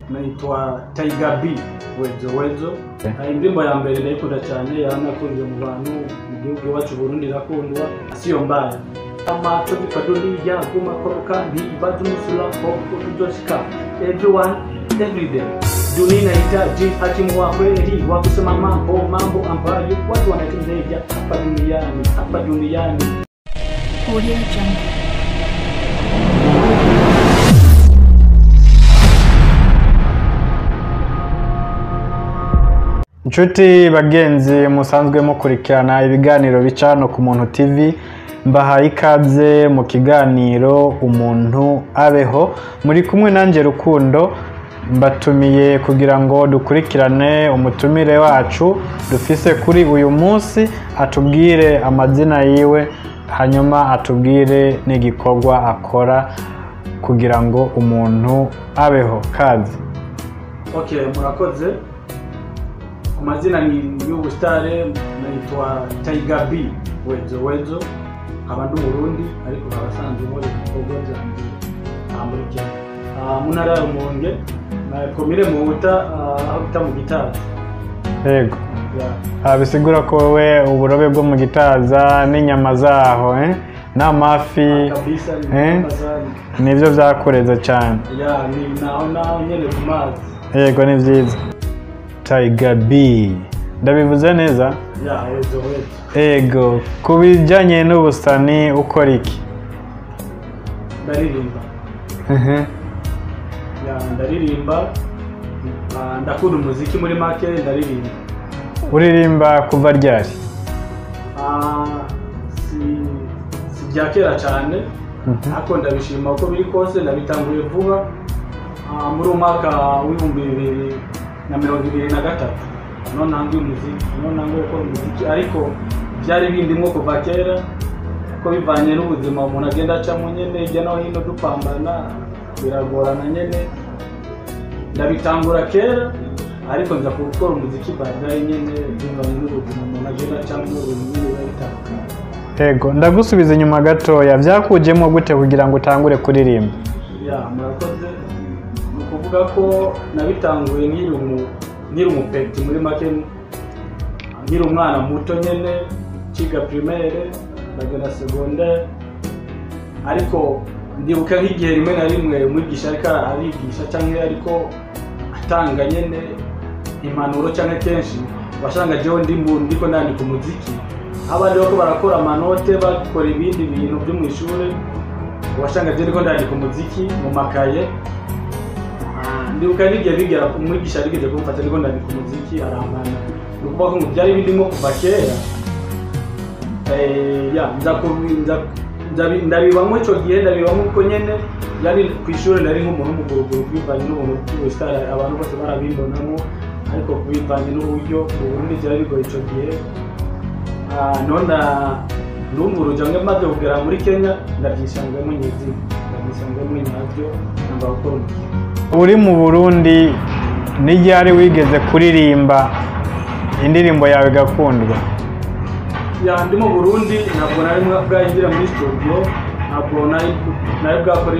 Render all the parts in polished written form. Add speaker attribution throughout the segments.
Speaker 1: Naitwa Tiger B Wezo Wezo. Indirimbo ya mbere ndayikunda cyane, yaranakunzwe mu bantu mu gihugu iwacu Burundi, irakundwa siyo mbaya. Amacho dunia gumakoroka ntibaza umusura ko tuzoshika everyone everyday. Dunia inahitaji hakimu wa kweli wa kusema mambo mambo ambayo watu wanatendea hapa duniani, hapa duniani.
Speaker 2: Audio Jungle.
Speaker 3: Nshuti bagenzi musanzwe mukurikirana ibiganiro bica hano ku Muntu TV, mbahaye ikaze mu kiganiro Umuntu Abeho. Muri kumwe nanjye Rukundo, mbatumiye kugira ngo dukurikirane umutumire wacu dufise kuri uyu munsi, atubwire amazina yiwe, hanyuma atubwire n'igikorwa akora kugira ngo umuntu abeho. Kaze.
Speaker 1: Okay, murakoze. Ku mazina ni y'ubustare, naitwa Tiger B Wezo Wezo, nkaba ndi Umurundi ariko abasanzwe nkora ibikorwa byanjye aha muri Kenya, mu ntara ya Rumonge na komine Muhuta, aho bita mu Gitaza.
Speaker 3: Yego.
Speaker 1: Yeah.
Speaker 3: Bisigura ko wowe uburobe bwo mu Gitaza n'inyama zaho, n'amafi
Speaker 1: Kabisa ni
Speaker 3: eh?
Speaker 1: amazani.
Speaker 3: Nivyo vyakureze cyane.
Speaker 1: Ya, ni naho naho nyene ku mazi.
Speaker 3: Yego, ni vyiza. Tiger B, ndabivuze neza?
Speaker 1: Ya, Wezo Wezo.
Speaker 3: Yego. Ku bijyanye n'ubusani ukora iki?
Speaker 1: Ndaririmba. Ya, ndaririmba. Ndakunda umuziki, muri make ndaririmba.
Speaker 3: Uririmba kuva ryari?
Speaker 1: Si bya kera cyane, ariko ndabishima uko biri kose, ndabitanguye vuba, muri uyu mwaka w'2023 none ntanguye umuziki, none ntanguye gukora umuziki, ariko byari bindimwo kuva kera, ko bivanye n'ubuzima umuntu agenda acamo nyene hirya no hino dupambana, biragorana nyene. Ndabitangura kera, ariko nza gukora umuziki baadaye nyene, bivanye n'ubuzima umuntu agenda acamo, ibintu nyene biba bitandukanye.
Speaker 3: Yego, ndagusubiza inyuma gatoya, byakujemo gute kugira ngo utangure kuririmba?
Speaker 1: Ya, murakoze. Ni ukuvuga ko nabitanguye nkiri umupeti, muri make nkiri umwana muto nyene, nkiga primaire ndagenda secondaire, ariko ndibuka nk'igihe rimwe na rimwe umwigisha ariko arigisha cyangwa ariko atanga nyene impanuro, cyangwa kenshi wasanga jewe ndiko ndandika umuziki, abandi bako barakora amanote, bakora ibindi bintu byo mu ishure, wasanga jewe ndiko ndandika umuziki mu makaye. Ndibuka n'igihe bigera umwigisha yarigeze kumfata ndiko ndandika umuziki arampana. Ni ukuvuga ko ngo byari bindimo kuva kera. Ya, ndabibamwo ico gihe, ndabibamwo uko nyene yari ku ishure, nari nk'umuntu w'umuguruguru bivanye n'ubuntu bw'ubusitari, abantu bose barabimbonamwo, ariko bivanye n'uburyo mu Burundi byari bigoye ico gihe. None ndumva urujamwe maze kugera muri Kenya, ndabyisangamo nyezi, ndabyisangamo nyabyo, namba gukora umuziki.
Speaker 3: Uri mu Burundi ni ryari wigeze kuririmba indirimbo yawe igakundwa?
Speaker 1: Ya, ndi mu Burundi ntabwo nari bwayinjira muri studio, ntabwo nari bwakora,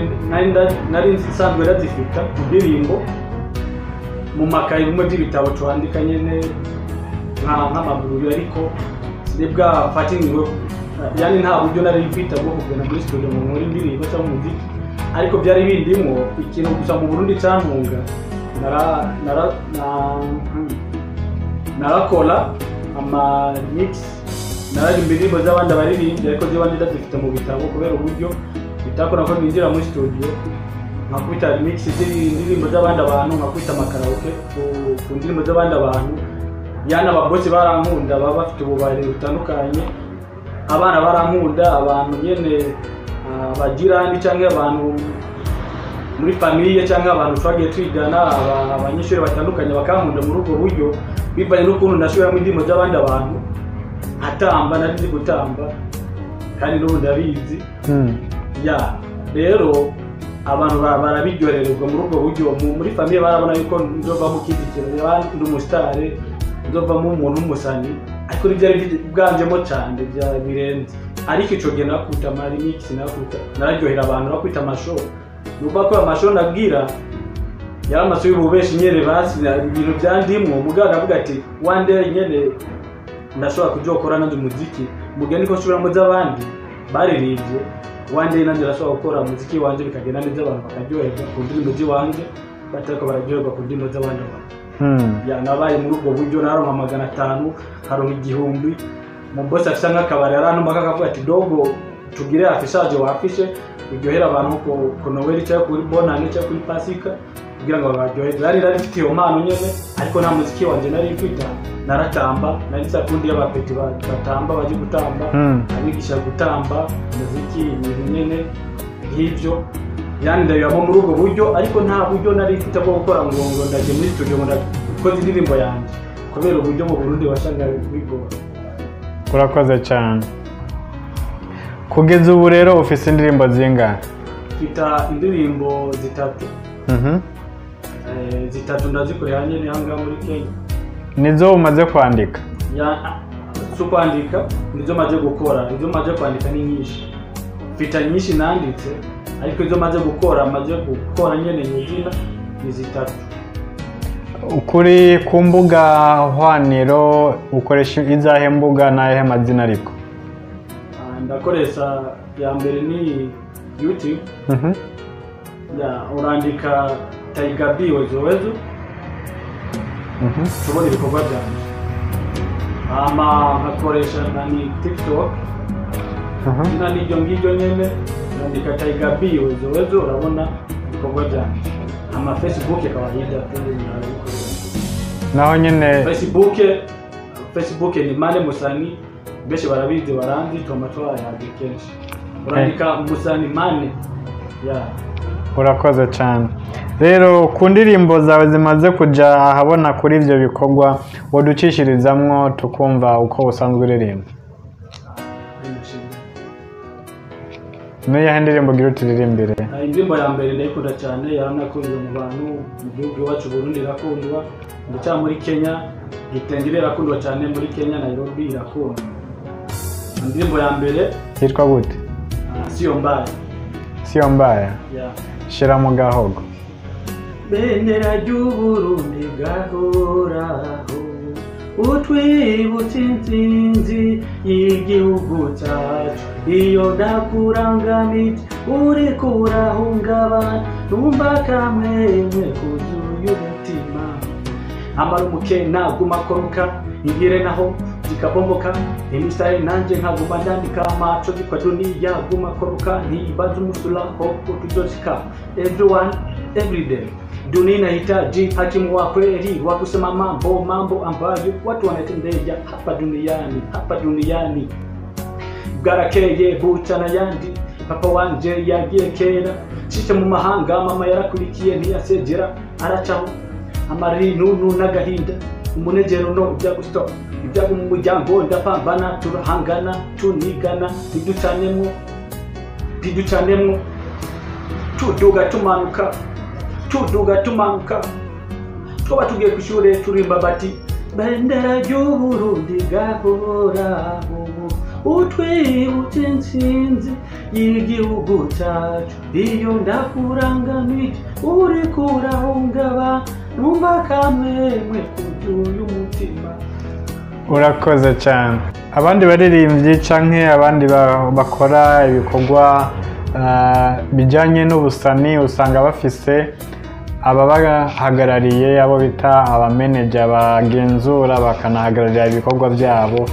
Speaker 1: nari nsanzwe ndazifita indirimbo mu makayi, bimwe by'ibitabo twandika nyene nk'amaguru, ariko sinari bwafate ingingo, yani nta buryo nari mfite bwo kugenda muri studio ngo nkore indirimbo cyangwa umuziki, ariko byari bindimwo. Ikintu gusa mu Burundi cantunga, narakora ama mix, nararimba indirimbo z'abandi abaririmbyi, ariko z'abandi ndazifite mu bitabo, kubera uburyo bitakora ko ninjira muri studio nkakubita mix z'indirimbo z'abandi abantu, nkakubita amakaraoke ku ndirimbo z'abandi abantu. Yani ababosi barankunda, baba bafite ububari butandukanye, abana barankunda, abantu nyene abagirani cyangwa abantu muri famiye cyangwa abantu twagiye twigana, abanyeshuri batandukanye bakankunda muri ubwo buryo, bivanye n'ukuntu ndasubiramo indirimbo z'abandi abantu atamba, nari nzi gutamba kandi n'ubu ndabizi. Ya, rero abantu barabiryohererwa muri ubwo buryo. Muri famiye barabona yuko nzovamo ikindi kintu, ndi umusitari, nzovamo umuntu w'umusani, ariko ntibyari bwanjemo cyane birenze. Ariko ico gihe narakubita ama remix, narakubita, nararyohera abantu, narakubita amashow. Ni ukuvuga ko amashow nabwira Yari amaso y'ububeshi nyene, basi ibintu byandimwo. Mugabo ndavuga ati one day nyene ndashobora kujokora nanje umuziki, mugihe niko nsubiramo z'abandi baririmbye. One day nanjye ndashobora gukora umuziki wanje bikagenda neza, abantu bakaryoherwa ku ndirimbo ziwanje, batariko bararyoherwa ku ndirimbo z'abandi bantu. Ya, nabaye muri ubwo buryo, naronka 500, nkaronka 1000. Mu boss afise nk'akabari arantuma, akavuga ati: "Dogo, tugire affichage, wafishe uryohere abantu ku Noel cyangwa kuri Bonane cyangwa kuri Pasika, kugira ngo babaryohere." Nari mfite iyo mpano nyene, ariko nta muziki wanje nari mfite. Naratamba, nari nsa kundi y'abapeti batamba, baje gutamba, abigisha gutamba umuziki, ibintu nyene nk'ivyo. Yani ndabibamo muri ubwo buryo, ariko nta buryo nari mfite bwo gukora ngo ndaje muri studio ngo ndakoze indirimbo yanjye, kubera uburyo mu Burundi wasanga bigora.
Speaker 3: Urakoze cyane. Kugeza ubu rero ufise indirimbo zingahe?
Speaker 1: Mfite indirimbo zitatu. Zitatu ndazikorera nyene ahangaha muri Kenya.
Speaker 3: Nizo umaze kwandika?
Speaker 1: Ya, si ukwandika, nizo maze gukora. Izo maze kwandika ni nyinshi, mfite nyinshi nanditse, ariko izo maze gukora nyene nyizina ni zitatu.
Speaker 3: Kuri ku mbuga hwaniro ukoresha izahe mbuga n'ayahe mazina ariko?
Speaker 1: Ah, ndakoresha ya mbere ni YouTube. Ya, urandika Tiger B Wezo Wezo, tubona ibikorwa byanjye. Hama nkakoresha na ni TikTok. Izina niryo ngiryo nyene, urandika Tiger B Wezo Wezo, urabona ibikorwa byanjye. Hama Facebook akaba hirya tu, narabikoresha.
Speaker 3: Naho nyine?
Speaker 1: Facebook ni Mane Musani, benshi barabizi, baranzi, tuma twayahabwe kenshi. Urandika Musani Mane, ya.
Speaker 3: Urakoze cyane. Rero ku ndirimbo zawe zimaze kujya ahabona, kuri ibyo bikorwa waducishirizamwo tukumva uko usanzwe uririmba. Niyahe ndirimbo ugira uturirimbire?
Speaker 1: Ah, indirimbo ya mbere ndayikunda cyane, yaranakunzwe mu bantu mu gihugu iwacu Burundi, irakundwa ndetse muri Kenya. Gitengere irakundwa cyane muri Kenya, Nairobi irakundwa. Indirimbo ya mbere.
Speaker 3: Yitwa gute?
Speaker 1: Ah, Sio Mbaya.
Speaker 3: Siyo mbaya.
Speaker 1: Ya.
Speaker 3: Shira mu gahogo.
Speaker 1: Bendera ry'Uburundi gahoraho, utwibutsa intsinzi y'igihugu cyacu. Iyo ndakurangamije uriko urahungabana, numva kamwemwe kuzuye umutima. Amara umukena guma akoroka, ingire naho zikabomboka, imisare nanje nkaguma ndandika. Machozi kwa dunia guma koroka, ntibaza umusula hopo tuzoshika. Everyone, everyday, dunia inahitaji hakimu wa kweli wa kusema mambo mambo ambayo watu wanatendea hapa duniani, hapa duniani. Bwarakeye bucana yandi, papa wanje yagiye kera, nshitse mu mahanga mama yarakurikiye, ntiyasegera aracaho. Amarira, inunu n'agahinda, umunezero no ibyago, stop ibyago mu muryango. Ndapambana, turahangana, tunigana, ntiducanemwo, ntiducanemwo, tuduga tumanuka, tuduga tumanuka. Twaba tugiye ku ishure turimba bati: "Bendera ry'Uburundi gahoraho, utwibutse intsinzi y'igihugu cyacu. Iyo ndakurangamije uriko urahungaba, numva kamwemwe kuzuye umutima."
Speaker 3: Urakoze cyane. Abandi baririmbyi canke abandi bakora ibikorwa bijyanye n'ubusani usanga bafise ababahagarariye, abo bita abameneja, bagenzura bakanahagararira ibikorwa byabo.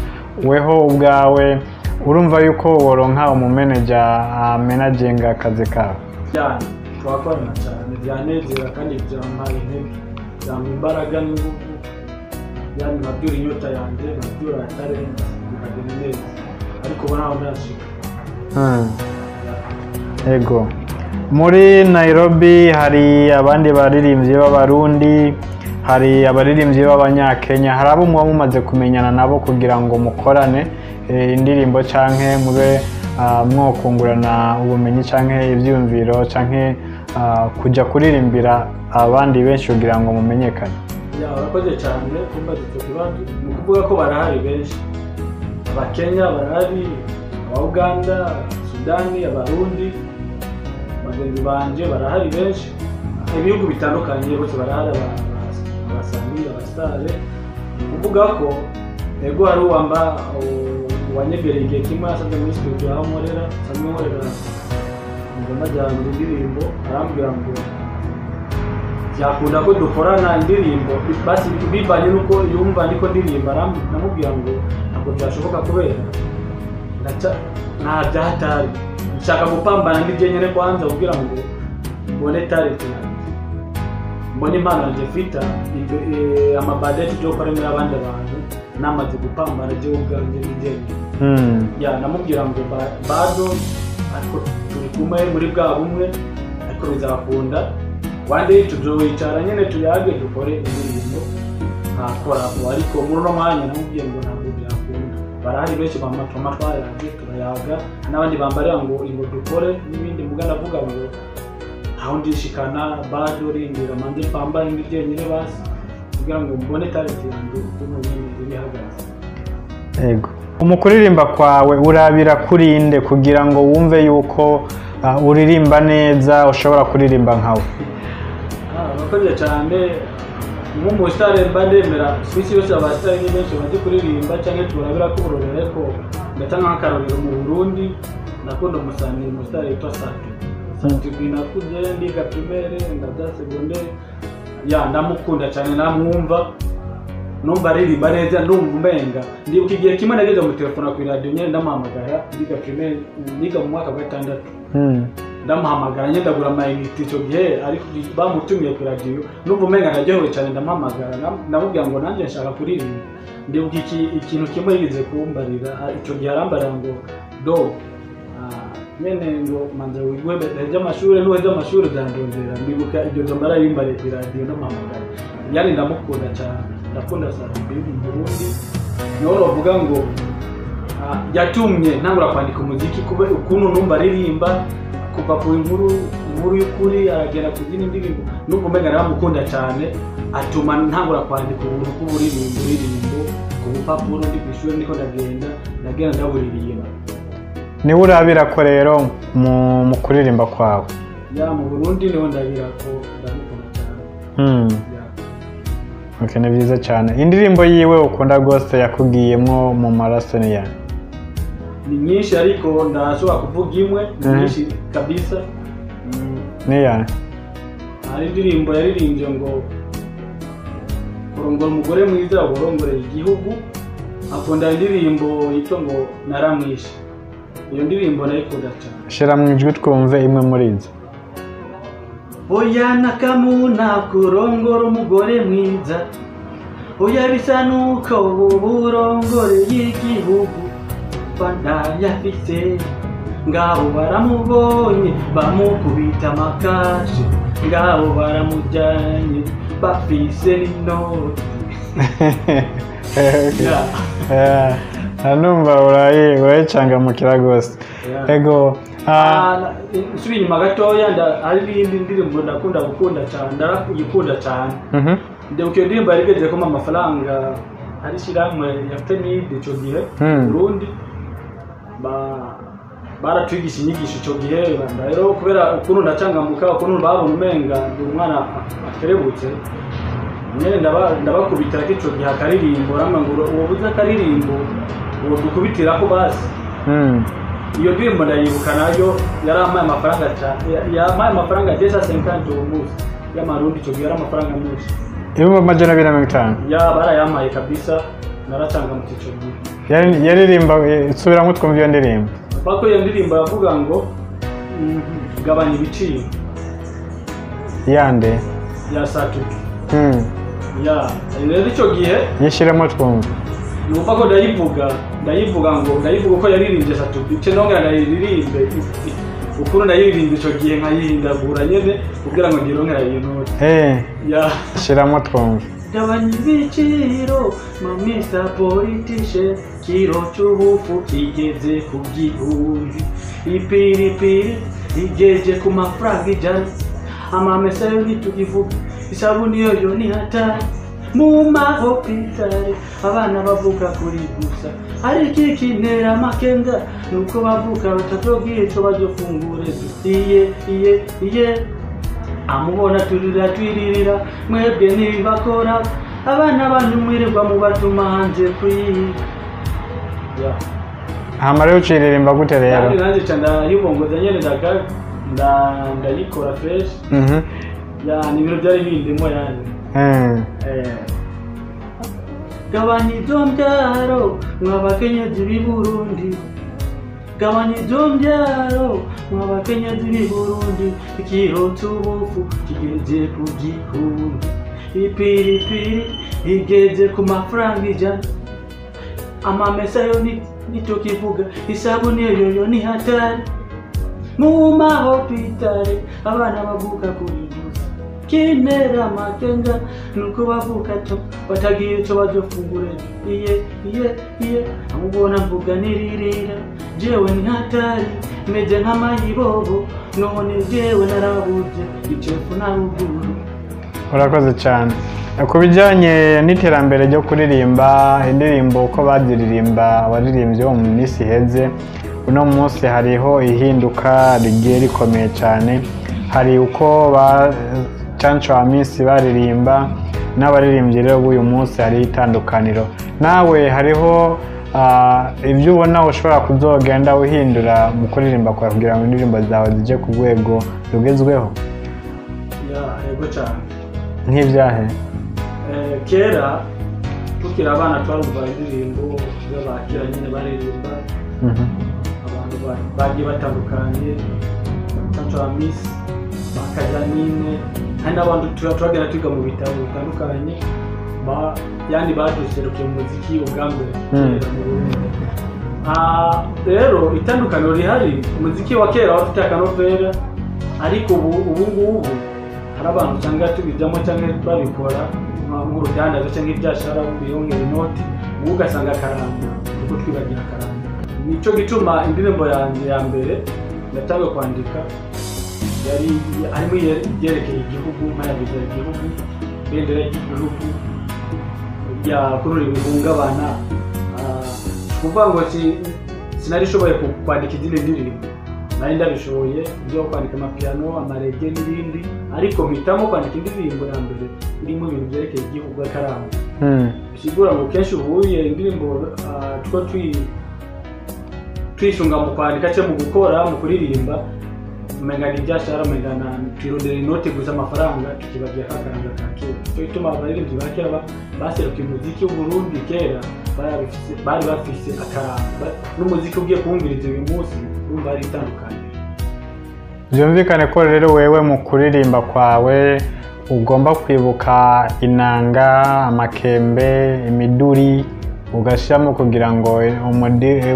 Speaker 3: Weho ubwawe urumva yuko woronka umumeneja amenaginga akazi kawe?
Speaker 1: Cyane, turakorana cyane, byanezera kandi byampa intege, byampa imbaraga n'ingufu, yani nkabyura inyota yanjye, nkabyura talent, bikagenda neza, ariko ubu ntaho ndashika.
Speaker 3: Ego, muri Nairobi hari abandi baririmbyi b'Abarundi, hari abaririmbyi b'Abanyakenya, hari abo muba mumaze kumenyana nabo kugira ngo mukorane indirimbo canke mube mwokungurana ubumenyi canke ivyiyumviro canke kuja kuririmbira abandi benshi kugira ngo mumenyekane?
Speaker 1: Ya, urakoze cyane kumbaza icyo kibazo. Ni ukuvuga ko barahari benshi: Abakenya barahari, Abauganda, Sudani, Abarundi bagenzi banje barahari benshi. Ibihugu bitandukanye bose barahari, abasani, abasitare. Kuvuga ko ego hari uwamba wanyegereye igihe kimwe asanze muri studio aho nkorera, nsanzwe nkorera ingoma ryanjye indirimbo, arambwira ngo byakunda ko dukorana indirimbo, basi bivanye n'uko yumva ndiko ndirimba. Namubwira ngo ntabwo byashoboka kubera nta byahatari, nshaka gupambana n'ibyo nyene kwanza kugira ngo mbone talent yanjye, mbone impano yanjye mfita amabadeti yo gukora n'abandi bantu namaze gupambana jewe ubwanjye n'ibyenyine. Ya, namubwira ngo bado, ariko turi kumwe muri bwa bumwe, ariko bizakunda one day tuzowicara nyene tuyage dukore indirimbo nka collabo. Ariko muri uno mwanya namubwiye ngo ntabwo byakunda. Barahari benshi bamatoma twaraje turayaga n'abandi bambarira ngo ingo dukore n'ibindi, muga ndavuga ngo aho ndishikana bado, rindira manze pambane ndi jyenyine basi kugira ngo mbone talent yanjye ukuntu nyene ihagaze.
Speaker 3: Ego, mu kuririmba kwawe urabira kurinde kugira ngo wumve yuko uririmba neza, ushobora kuririmba nkawe?
Speaker 1: Urakoze cyane. Nk'umusitari mba ndemera ku isi yose, abasitari ni benshi bazi kuririmba cyangwa turabira ko uburorero, ariko ndatanga nk'akarorero mu Burundi ndakunda umusani, umusitari witwa Sat-B. Sat-B nakuze ndiga primaire, ndabya secondaire, ya ndamukunda cyane, namwumva numva aririmba neza, ndumva umenga. Ndibuka igihe kimwe nageze mu telefone ku radio nyine ndamuhamagara, ndiga primaire, niga mu mwaka wa gatandatu. Ndamuhamagara nyine, ndagura amayinite icyo gihe ariko bamutumiye ku radio, numva umenga ndaryohewe cyane, ndamuhamagara ndamubwira ngo nanjye nshaka kuririmba. Ndibuka ikintu kimwe yigeze kumbarira icyo gihe, arambarira ngo do nyene ngo manza wigwe heze amashuri, nuheze amashuri uzandondera. Ndibuka iryo jambo arayimbariye ku radio ndamuhamagara. Yani ndamukunda cyane, ndakunda Sat-B mu Burundi, niho novuga ngo yatumye ntangura kwandika umuziki kube ukuntu numva aririmba kuva ku inkuru y'ukuri aragera ku zindi ndirimbo, numva umenga naramukunda cyane, atuma ntangura kwandika ubuntu bw'uburirimbo uririmbo ku bupapuro ndi ku ishuri, niko ndagenda ndaburirimba.
Speaker 3: Niwe urabira ko rero mu kuririmba kwawe?
Speaker 1: Ya, mu Burundi niho ndabira ko ndamukunda cyane. Ya.
Speaker 3: Okay, ni byiza cyane. Indirimbo yiwe ukunda rwose yakugiyemwo mu maraso ni ya?
Speaker 1: Ni nyinshi ariko ndashobora kuvuga imwe, ni nyinshi kabisa.
Speaker 3: Ni ya?
Speaker 1: Hari indirimbo yaririmbye ngo kurongora umugore mwiza urongorera igihugu. Akunda indirimbo yitwa ngo naramwishe, iyo ndirimbo ndayikunda cyane.
Speaker 3: Shira mu ijwi twumve imwe muri izo.
Speaker 1: Oya nakamuna kurongora umugore mwiza, oya bisa nuko burongoreye igihugu, bandayafise ngabo baramubonye bamukubita amakashi, ngabo baramujyanye bafise n'inoti. Yeah.
Speaker 3: Numva urayicangamukira rwose.
Speaker 1: Yeah.
Speaker 3: Ego.
Speaker 1: Nsubiye inyuma gatoya, hari n'iyindi ndirimbo ndakunda gukunda cyane, ndarakuyikunda cyane. Ndibuka iyo ndirimbo yarigeze kumpa amafaranga, hari ishyirahamwe ya FENID icyo gihe Burundi baratwigisha inyigisho icyo gihe. Rero kubera ukuntu ndacangamuka, ukuntu babona umenga ndi umwana akerebutse nyene, ndabakubitira ko ico gihe akaririmbo ramba ngo uwo buze akaririmbo uwo dukubitirako basi. Iyo ndirimbo ndayibuka, nayo yarampaye amafaranga cyane, yampaye amafaranga 250 uwo munsi y'amarundi, icyo gihe yari amafaranga menshi.
Speaker 3: 250,000?
Speaker 1: Ya, barayampaye kabisa, naracangamutse icyo gihe.
Speaker 3: Yaririmba, subiramo twumve iyo ndirimbo.
Speaker 1: Bako iyo ndirimbo yavuga ngo gabanya ibiciro.
Speaker 3: Yande?
Speaker 1: Ya Sat-B. Ya, rero icyo gihe
Speaker 3: Yishyiremo twumve.
Speaker 1: Numva ko ndayivuga ngo ndayivuga uko yaririmbye Sat-B, ce nongera ndayiririmbe ukuntu ndayiririmba icyo gihe, nkayihindagura nyene kugira ngo ngironkera iyo note. Ya.
Speaker 3: Shiramo twumve.
Speaker 1: Gabanya ibiciro mamisa politishe, kiro cy'ubufu kigeze ku 1000, ipiripiri igeje ku mafaranga 100, amamesa yo ntitukivuga, isabuni yoyo ni hatari, mu mahopitali abana bavuka kuri gusa, ariko ikintera amakenga nuko bavuka batazobwira ico bazofungura ejo. Iye iye iye. Amubona turira twiririra mwebwe ntibibakora abana banyu mwirirwa mubatuma hanze kwiga. Yeah.
Speaker 3: Hama rero uciririmba gute rero?
Speaker 1: Kandi nanjye ca ndayibongoza nyene ndayikora fresh. Ya, ni ibintu byari bindimo yani. Gabanya izo mbyaro mwabakenyezi b'i Burundi, gabanya izo mbyaro mwabakenyezi b'i Burundi, ikiro c'ubufu kigeze ku gihumbi, ipiripiri igeze ku mafaranga 100, amamesa yo nitukivuga, isabuni yoyo ni hatari, mu mahopitale abana bavuka kuri gusa kinera makenga nuko bavuka to batagiye ico bazofungura iye iye iye amubona mvuga niririra jewe ni hatari meze nk'amayibobo none jewe narabuze icefu na ruguru.
Speaker 3: Urakoze cyane. Ku bijyanye n'iterambere ryo kuririmba indirimbo uko baziririmba abaririmbyi bo mu minsi iheze, uno munsi hariho ihinduka rigiye rikomeye cyane. Hari uko ba Canco Amissi baririmba n'abaririmbyi rero b'uyu munsi hari itandukaniro. Nawe hariho ibyo ubona ushobora kuzogenda uhindura mu kuririmba kwawe kugira ngo indirimbo zawe zije ku rwego rugezweho?
Speaker 1: Ya, yego cyane.
Speaker 3: Nk'ibyahe?
Speaker 1: Kera tukiri abana twarumva indirimbo z'abakera nyine baririmba, abantu bagiye batandukanye, Canco Amissi, Bakajanine, hari n'abandi turagenda twiga mu bitabo bitandukanye, yani baduserukiye mu muziki ubwa mbere kera mu Burundi. Rero itandukaniro rihari, umuziki wa kera wari ufite akanovera, ariko ubu ngubu hari abantu usanga tubijyamo cyangwa babikora nk'urudandazo cyangwa ibyashara biyongera inoti, ubu ugasanga akaranga, kuko twibagira akaranga. Nico gituma indirimbo yanjye ya mbere natangiye kwandika yari harimo ibyerekeye igihugu, mpayagiza igihugu, ibendera ry'igihugu, bya kurura ibihungabana. Kuvuga ngo sinarishoboye kwandika izindi ndirimbo, nari ndabishoboye byo kwandika amapiano, amarege n'ibindi, ariko mpitamo kwandika indirimbo ya mbere irimo ibintu byerekeye igihugu akaranga. Bisigura ngo kenshi uhuye indirimbo two twisunga mu kwandika cyangwa mu gukora, mu kuririmba, umenga ni ibyashara, umenga na twirondera inoti gusa amafaranga, tukibagira akaranga ka kera. Cyo gituma abaririmbyi ba kera baserukiye umuziki w'u Burundi kera bari bafise akaranga, n'umuziki ugiye kuwumviriza uyu munsi urumva ari itandukanye.
Speaker 3: Byumvikane ko rero wewe mu kuririmba kwawe ugomba kwibuka inanga, amakembe, imiduri ugashyiramo kugira ngo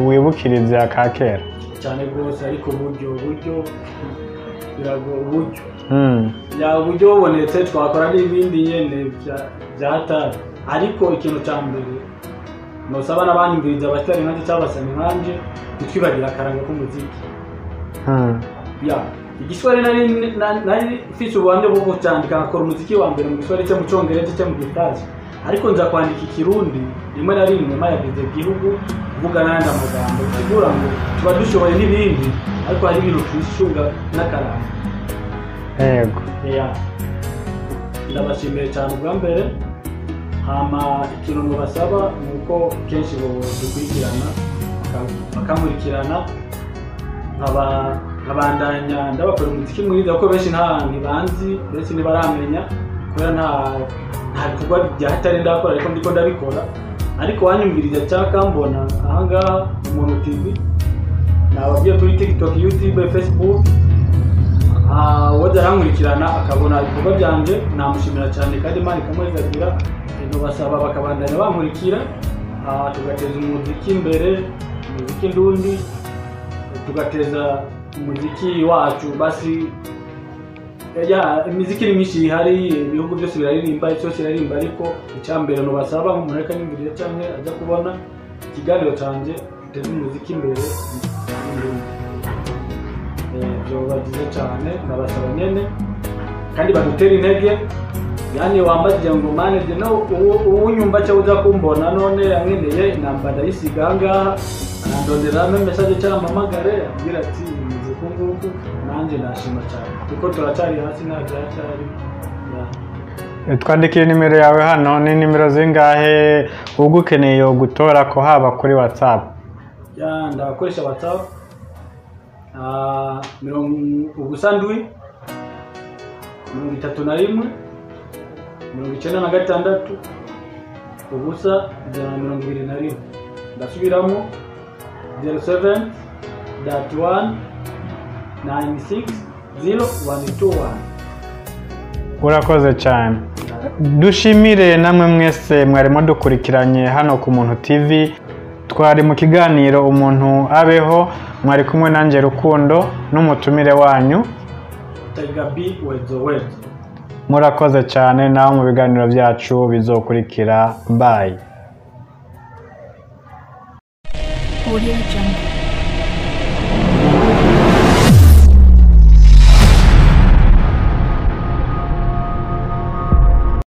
Speaker 3: wibukirize aka kera.
Speaker 1: Cyane rwose, ariko uburyo biragoye, uburyo ya uburyo bubonetse twakora n'ibindi nyene bya hatari, ariko ikintu cya mbere nosaba n'abanyumviriza abatari nkanje cyangwa abasani nkanje ntitwibagira akaranga k'umuziki. Ya igiswahili nari mfise ubuhamya bwo kucandika nkakora umuziki wa mbere mu giswahili cyo mu Congereza cyo mu Gifaransa, ariko nza kwandika ikirundi rimwe na rimwe mpayagize igihugu kuvuga n'ayandi amagambo, bisigura ngo tuba dushoboye n'ibindi, ariko hari ibintu twisunga n'akaranga.
Speaker 3: Yego.
Speaker 1: Ya, ndabashimiye cyane ubwa mbere. Hama ikintu nubasaba ni uko kenshi dukurikirana bakamurikirana, nkabandanya ndabakora umuziki mwiza, kuko benshi ntibanzi, benshi ntibaramenya kubera nta bikorwa bya hatari ndakora, ariko ndiko ndabikora. Ariko wanyumviriza cyangwa akambona ahangaha Umuntu TV, nababwiye kuri TikTok, YouTube, Facebook, uwoza arankurikirana akabona ibikorwa byanje namushimira cyane, kandi Imana ikamuhezagira. Basaba bakabandanya bankurikira, tugateza umuziki imbere, umuziki ndundi, tugateza umuziki wacu. Basi ya imiziki ni myinshi ihari, ibihugu byose biraririmba, isi yose iraririmba, ariko icyambere nubasaba nk'umuntu ariko anyumviriza cyangwa ajya kubona ikiganiro cyanjye, duteze umuziki imbere byoba byiza cyane. Ndabasaba nyene kandi badutera intege, yani wambajije ngo manage no uwunyumva cyangwa uza kumbona none yankeneye inamba ndayisiga ahangaha, arandondera ampe message cyangwa ampamagare ambwira ati bimeze. Uku nguku nanjye nashima cyane kuko turacyari hasi, nta byacyari. Yeah.
Speaker 3: Twandikire nimero yawe hano. Ni nimero zingahe ugukeneye gutora ko, haba kuri WhatsApp?
Speaker 1: Ya, ndakoresha WhatsApp. 07 31 96 0 121. Ndasubiramo: 07 31 96 0121.
Speaker 3: Urakoze cyane. Dushimire namwe mwese mwarimo dukurikiranye hano ku Muntu TV. Twari mu kiganiro Umuntu Abeho. Mwari kumwe nanjye Rukundo n'umutumire wanyu
Speaker 1: Tiger B Wezo Wezo.
Speaker 3: Murakoze cyane. Nawe mu biganiro byacu bizokurikira. Bye.
Speaker 2: Audio Jungle.